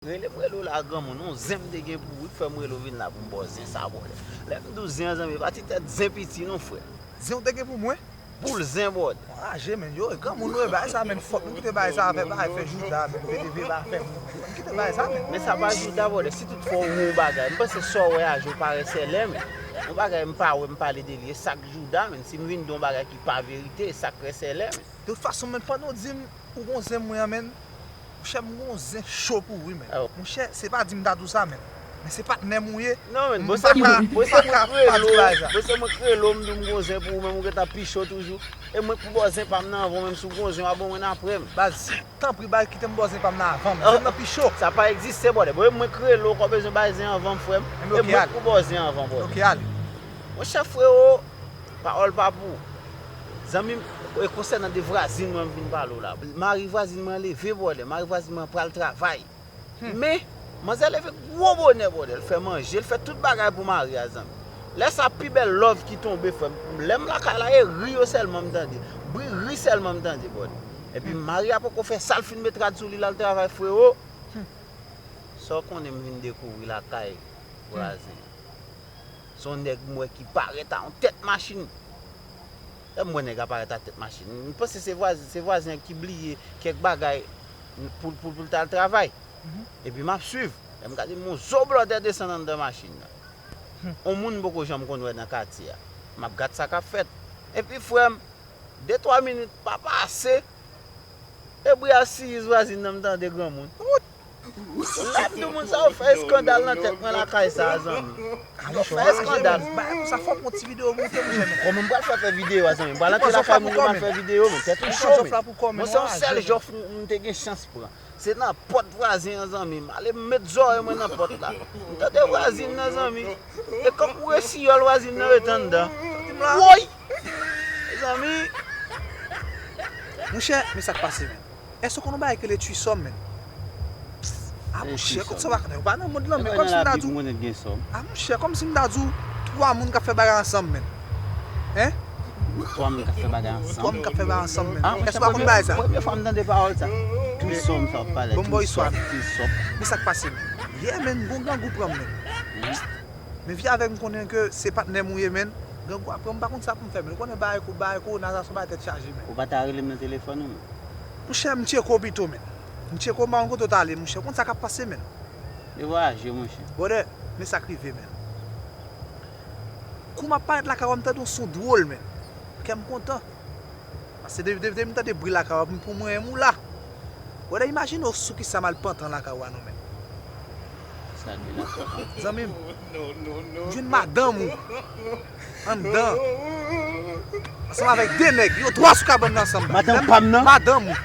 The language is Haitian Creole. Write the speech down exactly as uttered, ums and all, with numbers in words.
Rele m, rele w la, granmoun, yon zen m te gen pou ou, wi, fè m rele w vin la pou m ba w zen sa, bwòdè. Lè m di w zen an, zanmi, e pa ti tèt zen piti non, frè. Zen w te gen pou mwen? Boul zen, bwòdè. Anraje, menn, yo, e granmoun nou, e bagay sa, menn, fòk nou kite bagay sa, fè bagay, fè jouda, menn, veye, veye bagay, fè, menn, kite bagay sa, menn. Men sa pa jouda, bwòdè, si toutfwa ou wè yon bagay, m panse sa w wè a, je w parèsè lè, menn. Yon bagay m pa wè, m pale de li, e sa k jouda, menn, si m vin di w yon bagay ki pa verite, e sa k rèsèlè, menn. De tout fason, menn, pandan w di m ou gon zen mwen an, menn, monchè, m gon zen cho pou ou, wi, menn. Monchè, se pa di m ta di w sa, menn. Men se patnè m ou ye. Non, menn, bon, se mwen, bon, se mwen k rele w, bon, se mwen k rele w, m di w m gon zen pou ou, menm ou gentan pi cho toujou. E mwen k pou ba w zen pa m nan anvan w, menm si w gon zen, w a ban mwen n apre m. Baz, tanpri, baz, kite m ba w zen pa m nan avan m. Zen nan pi cho. Sa pa egziste, bwòdè. Bon, e mwen k rele w, kò bezwen bay zen anvan m, frè m. E mwen k pou ba w zen anvan, bwòdè. Ok, ale. Monchè, frewo, pawòl pa pou ou. Zanmi m, e konsènan de vwazin mwen m vin pale w la. Mari vwazin mwen leve, bwòdè. Mari vwazin mwen pral travay. Men, manzè leve gwo bonè, bwòdè. L fè manje, l fè tout bagay pou mari a, zanmi. Lè sa, pi bèl love ki tonbe, frè m. Lè m lakay la, e ri yo sèlman m tande. Bri ri sèlman m tande, bwòdè. Epi mari a poko fè sa, l fin met rad sou li, l al travay, frewo. Sa w konnen m vin dekouvri lakay vwazen an? Se yon nèg m wè ki parèt a yon tèt machin. Lè m wè nèg la parèt a tèt machin, m panse se vwazen, se vwazen an ki bliye kèk bagay pou, pou, pou l t al travay. Epi m ap swiv. Lè m gade, m wè yon zo blòdè desann anndan machin nan. Yon moun m poko janm konn wè nan katye a. M ap gad sa k ap fèt. Epi, frè m, de twa minit pa pase, e bri a siyiz vwazin nan m tande, granmoun. Lap di moun sa yo fè eskandal nan tèt mwen lakay sa a, zanmi. Yo fè eskandal. Bagay konsa, fòk yon ti videyo monte, monchè, men. Kòman m pral fè, fè videyo a, zanmi? M pral antre lakay moun yo, m al fè videyo, men. Tèt m cho, men. Bon, se yon sèl jòf m te gen chans pran. Se nan pòt vwazen an, zanmi. M ale m met zòrèy mwen nan pòt la. M tande vwazin nan, zanmi. E kankou resiyòl vwazin nan rete anndan. Woy! Zanmi. Monchè, men sa k pase, men. Èske w konn yon bagay ki rele twisòm, men? A, monchè, kòm sa w pa nan mond lan, men kòm si m ta di w, a, monchè, kòm si m ta di w, twa moun k ap fè bagay ansanm, men. Hein? Twa moun k ap fè bagay ansanm. Twa moun k ap fè bagay ansanm, men. Èske w pa konn bagay sa? Premye fwa m tande pawòl sa. Twisòm, sa w ap pale. Bon, bon, istwa. Twisòm. Men sa k pase, men. Yè, men, gon grangou pran m, men. Men vye avè m konnen ke se patnè m ou ye, men. Grangou a pran m, m pa konn sa pou m fè, men. Ou konnen bagay ko, bagay ko, nan sa se yon bagay tèt chaje, men. Ou pa ta rele m nan telefòn ou, men? Monchè, m tcheke w pito, men. M tcheke w, m pa konn kote w t ale, monchè. Ou konn sa k ap pase, men. Yo vwayaje, monchè. Brother, men sa k rive, men. Kou m ap parèt lakay ou a, m tande yon son dwòl, men. Kè m kontan. Paske depi, depi, depi m tande bri lakay ou a, pou mwen, m ou la. Brother, imajine w sou kisa m al pantan lakay ou a non, men. Sa gen lakay ou a? Zanmi m, m jwenn madanm ou anndan. Ansanm avèk de nèg, yo twa sou kabann nan ansanm. Madanm pa m nan? Madanm ou.